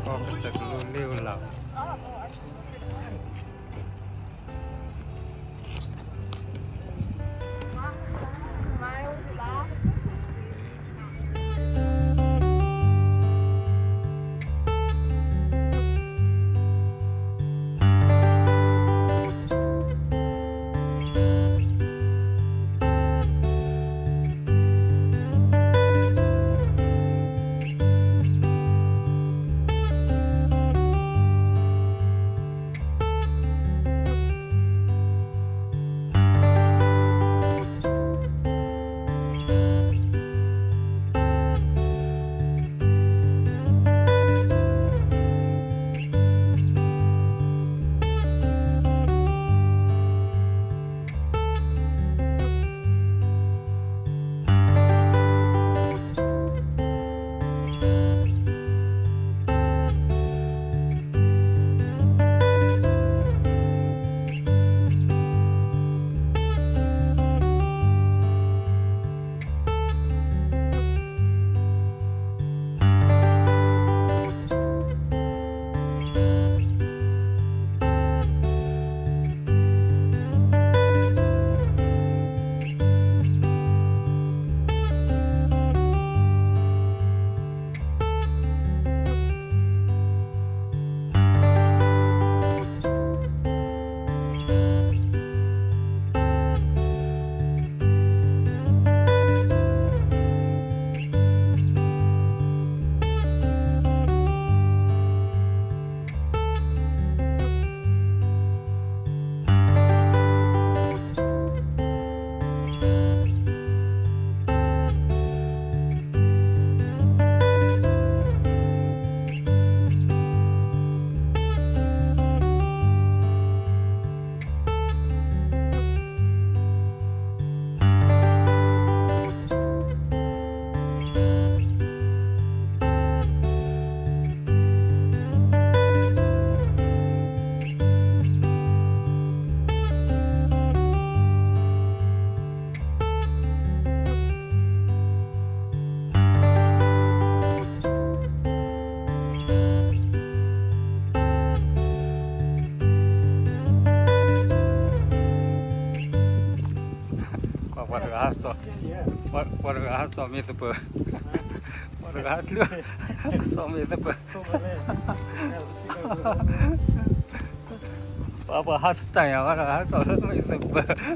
ကီၢ်ကတၢၢ်ကလိလ့ၣ်ဝဲလီၤ.ကွၢ်ပှၤတဂၤ, ပှၤတဂၤဟးစီၤမ့ၢ်သပၢၤ, ပှၤတဂၤဟးတၢ်, စီၤမ့ၢ်သပၢၤ, ပှၤပှၤဟးစတၢ်ယၤ, ပှၤတဂၤဟးစီၤလၢမ့ၢ်သပၢၤ.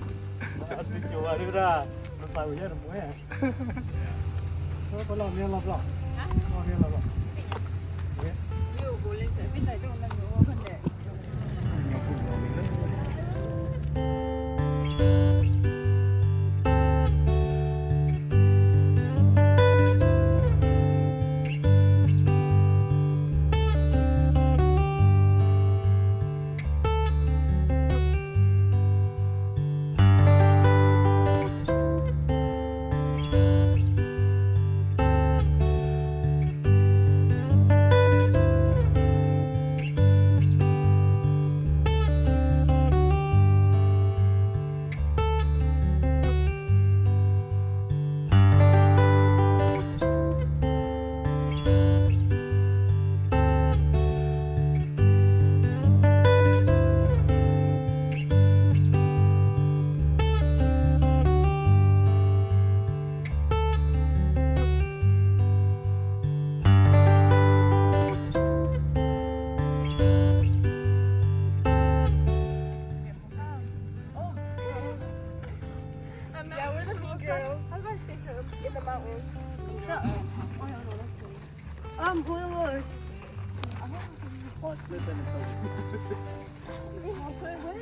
Yeah, we're the cool girls. I was about to say something. In the mountains. Shut up. Oh, no, no, that's cool. Um, who was? What did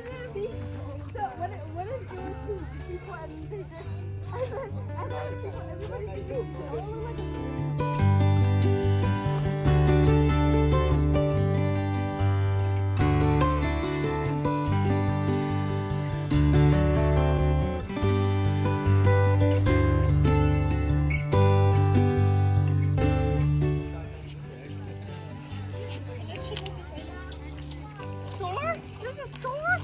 it be? So, what if, what if it was two people and they just, I thought, I thought it was two people, everybody could do it. Store? This is store?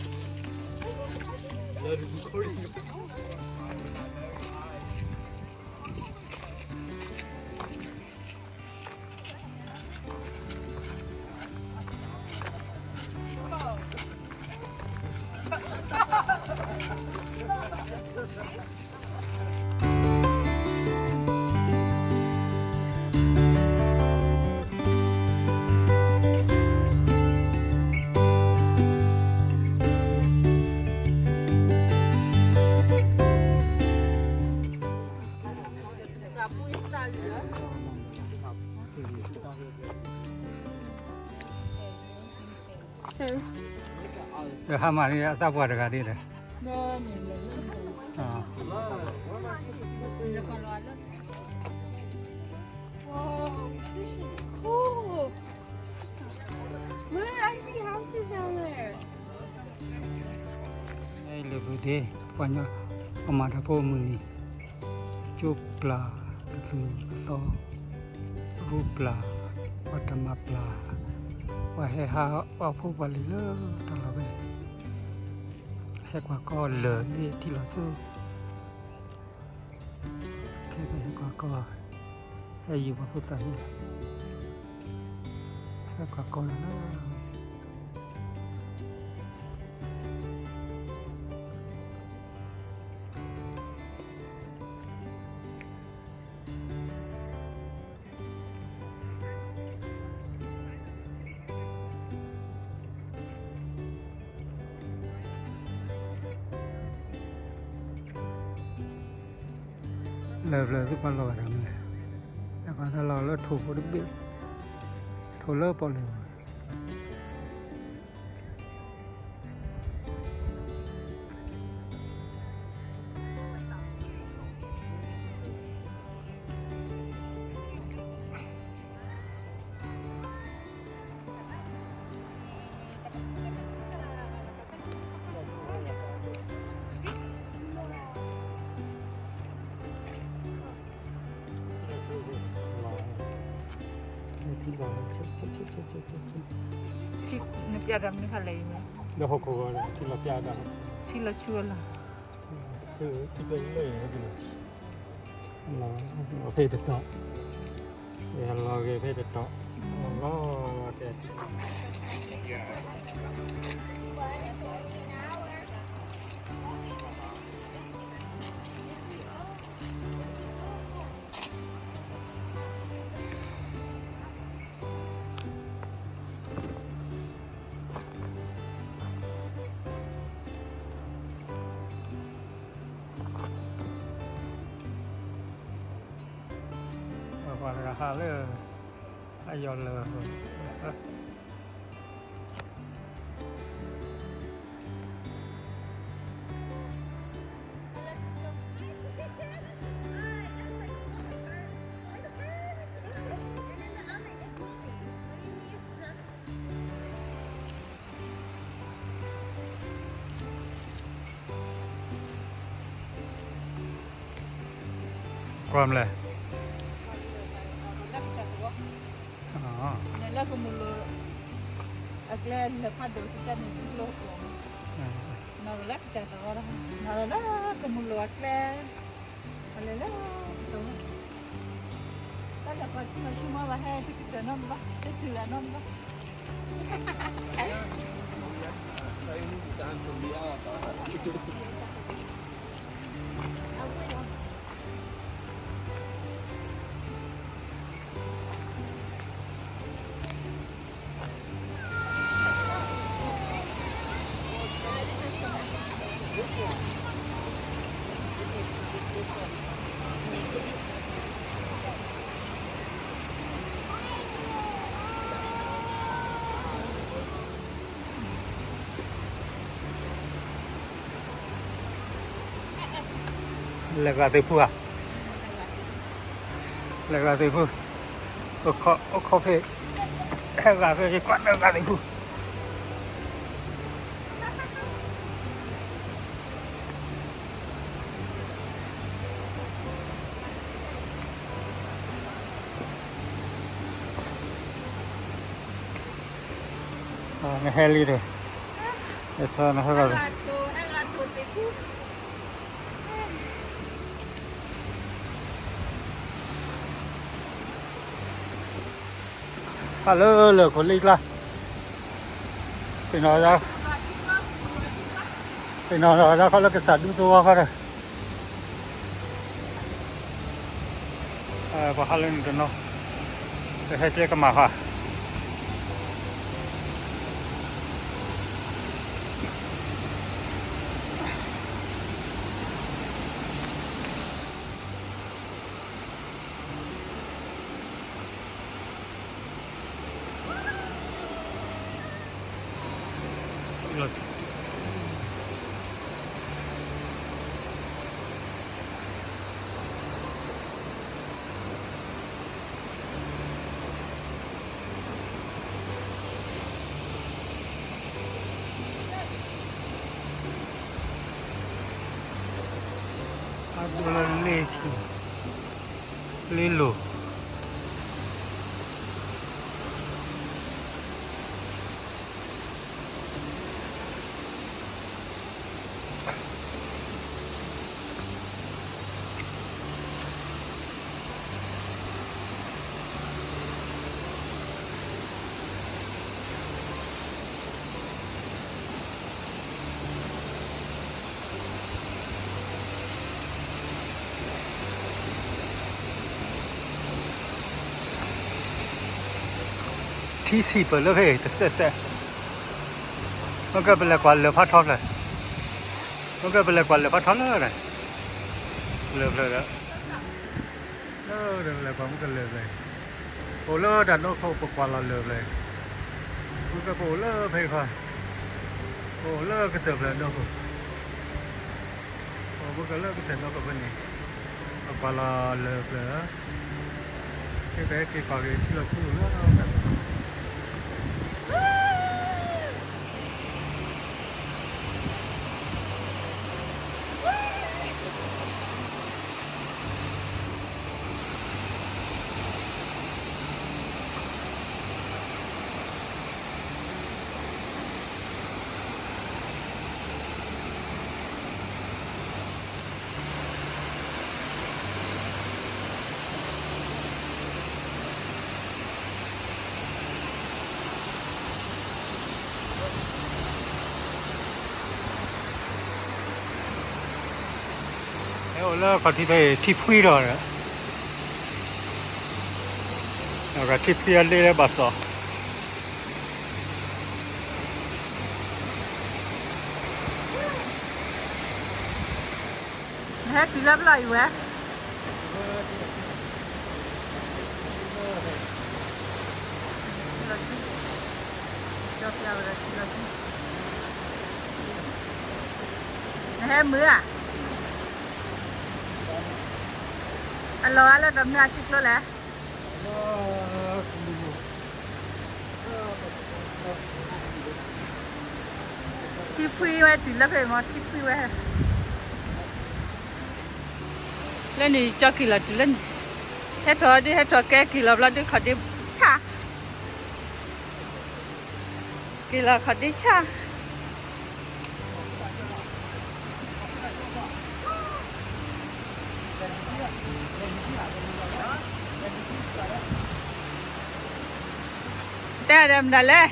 ဟါမၢ်န့ၣ် အသၣ်ပှၢ်တဂၤဒ်လဲၣ်. လၢပူၤဒ့ ပှၤညီ ပှၤမၤတၢ်ဖိအမုၢ်နံၤ ကၠိပျၢ်ကသုၣ်ကသီ ရူပျၢ် ပှၤတၢ်မၤပျၢ် ပှၤဟဲဟးအီၣ်ဖိပှၤလံၤလၢတၢ်လီၢ်ဖဲ ဟဲကွၢ်ကီလၢာ်လံထံလီၤဆူ ခဲကဟဲကွၢ်ကီ ဟဲယူၤပှၤဖိသၣ်ဟံၣ် ဟဲကွၢ်ကီလၢာ်လၢ လၢၢ်ဖျၢၣ်သုပှၤလီၤဂာ်တၢ်မနုၤလဲၣ်, တၢ်ပှၤသးလီၤလၢထိၣ်ဖိတဘ့ၣ်, ထိၣ်လၢပီၣ်လဲၣ် နပျဲဒၣ်မနုၤခါလဲၣ်, လၢဟီၣ်ခိၣ်ဂီၤဒီး ထံလီၤပျဲဒၣ်, ထံလီၤဆူအလီၢ်, ထံလီၤဆူအလီၢ်, ဖဲတတီၤ, လီၤဂ့ၤဖဲတတီၤ, လီၤတဲာ် ပှၤတဂၤဟးလၢ အယီၤလၢာ် ကွၢ်မလဲၣ်, လၢကမူလိၤ အကျဲလၢဖးဒိၣ် စကန့ၣ် ထံကျိကျိၤ, နီၢ်လၢကစၢ်သီ, နီၢ်လၢကမူလိၤအကျဲ, အလဲၤလၢကတိၤ, တၢ်လၢပှၤထံလီၤဆူမး ဘၣ်ဟဲတဆံတၢၤနီတဘျီ, တတုၤလၢနီတဘျီ.လဲၤဂာ်သ့ၣ်ဖူဧါ, လဲၤဂာ်သ့ၣ်ဖူ, အိၣ်ခိးဖဲ, ဟဲဂာ်ဖဲ ယကွၢ်နဂာ်သ့ၣ်ဖူ. နဟဲလံဒီး, နဟဲဂာ်, ဟးလၢလၢၢ်ခိၣ်လံကျါ, ပ့ၤနီၣ်, ပ့ၤနီၣ်တၢ်ခီလၢကစၢ်ဒူသဝီခီဒီး, ပှၤဟးလၢနုာ်တနီၤ, ပဟဲကဲကမၣ်ဃာ် အဒိလၢလ့ၣ်ခံ, လ့လိၤ ထံဆံးပၢၢ်လၢဖဲအံၤတစဲးစဲး, မ့ၢ်ကပလဲၤကွၢ်လၢၢ်ဖးထီဖျၢၣ်, မ့ၢ်ကပလဲၤကွၢ်လၢၢ်ဖးထီလၢန့ၣ်, လၢၢ်ဖျၢၣ်ဒီး လၢၢ်ဒီးပလဲၤကွၢ်မ့ၢ်ကလၢၢ်ဖျၢၣ်, ပအိၣ်လၢတၢ်ဒိခိၣ်ပကွၢ်လီၤလၢၢ်ဖျၢၣ်, မ့ၢ်ကပအိၣ်လၢဖဲခီ, ပအိၣ်လၢကစၢၢ်ဖျၢၣ်ဒိခိၣ်, ပအိၣ်မ့ၢ်ကလၢကစၢၢ်ဒိခိၣ်ဖဲန့ၣ်, ပကွၢ်လီၤလၢၢ်ဖျၢၣ် ကဲကဲက့ၤကွၢ်က့ၤထံလီၤဆူလၢ ဟဲအိၣ်လၢခီၣ်ထံးဖဲအံၤ ထံဖှံထီၣ်ဒီး, ထံဖှံအလ့လၢဘၣ်စီၣ် နဟဲတုၤလၢပျီၢ်အံၤဝဲ, နဟဲမုာ်ဧါ, အလီၤဂာ်လၢတၢ်မနုၤအထံကျိလဲၣ်. ထံဖှံဝဲတုၤလၢဖဲမ့ၢ် ထံဖှံဝဲ, လၢန့ၣ်ကၠီက့ၤလီၤတုၤလၢန့ၣ်, ဟဲထီၣ်ဒုး ဟဲထီၣ်ကဲက့ၤလီၤဘျီဒုး ခီၣ်ဒ့ဆၣ်, က့ၤလီၤခီၣ်ဒ့ဆၣ် တဲဒၣ်မတၤလဲၣ်,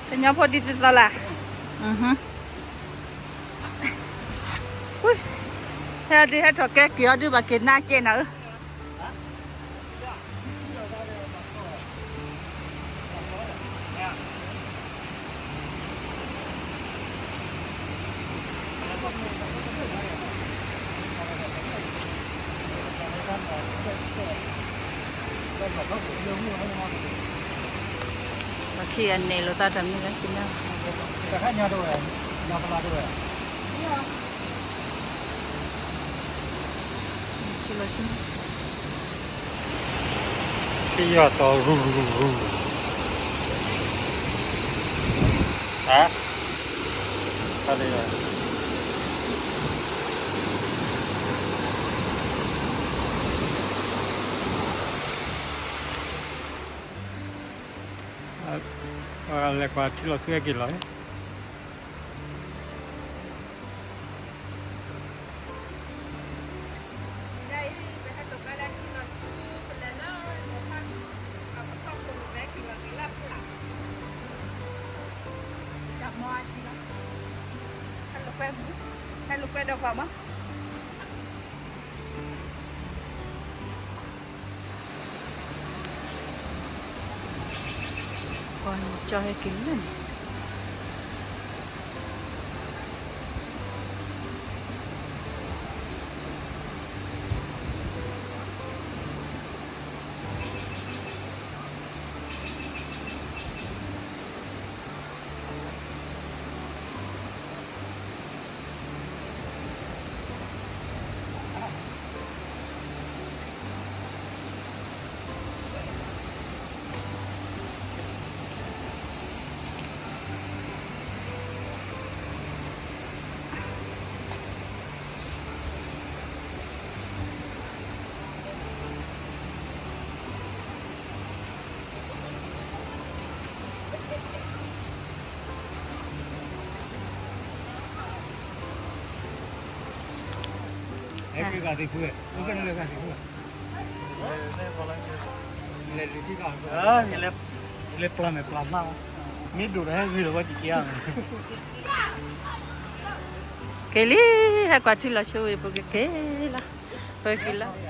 ကညီဖိဒ်သိးသိးလၢ်, ဟဲဒုး ဟဲထီၣ်ကဲက့ၤအီၤဒုး ဘၣ်က့ၤနါကဲနၤဧၢ. ပှၤခံဂၤန့ၣ်လိာ်သးတၢ်မနုၤလဲၣ် ကညီ, ထံယီၢ်သီၣ်ရူၤရူၤရူၤ, ဟါ, တၢ်လၢ လဲၤကွၢ်ထံလီၤဆူဟဲက့ၤလီၤ. ဟဲလိာ်ကွဲဒီးပှၤမး ကၠီဟဲက့ၤလၢန့ၣ် ဟဲက့ၤဂၤသ့ၣ်ဖူ, ဟဲက့ၤလၢဂၤသ့ၣ်ဖူ, လဲၤလုၢ်ထံကီၢ်, လဲၤပျီမဲာ်ပျီမၢ်, မ့ၢ်ဒိၣ်ဒီးဟဲဂ့ၤလီၤဝဲကက့ၤဧါ, က့ၤလံ, ဟဲကွၢ်ထံလီၤဆိဝံၤ ပကက့ၤလီၤ, ပကက့ၤလီၤ.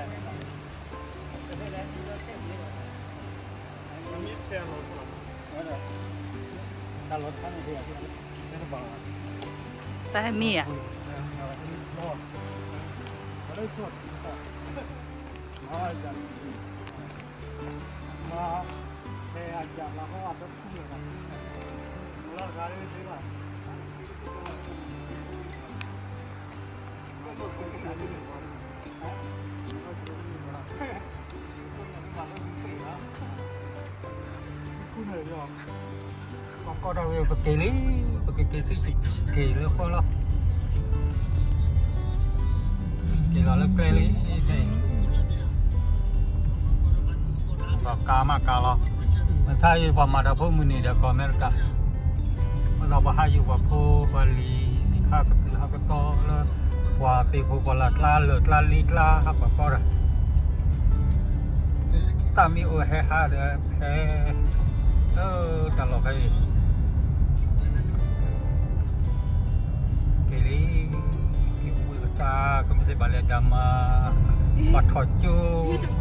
တၢ်ဟဲမံဧါ. ကီၢ်တၢ်ဝဲ ပက့ၤလံ, ပကက့ၤဆံးဆံးက့ၤလၢဃီလီၤ, က့ၤလီၤလၢကျဲလံ, ပကၤမးကၤလီၤ, မဆါအံၤ ပှၤမၤတၢ်ဖိမုၢ်နံၤဒီးကီၢ်အမဲရကၤ, အဃိသတးပှၤဟးယူၤပှၤဖိပှၤလံၤ, ဟးကတုၤဟးကတီၤလၢ ပှၤသ့ၣ်ဖိပှၤလၢ်ကျါလၢာ်ကျါလံကျါ ဟးပှၤကီၢ်တၢ် တၢ်မ့ၢ်အိၣ်ဟဲဟးဒီး ဖဲ လၢတၢ်လီၢ်ဖဲအံၤ က့ၤလံ, က့ၤဝံၤကစၢ် ကမ့ၢ်သ့ၣ်ဘၣ်လဲၤဒၣ်မး ဘၣ်ထီၣ်ကၠိ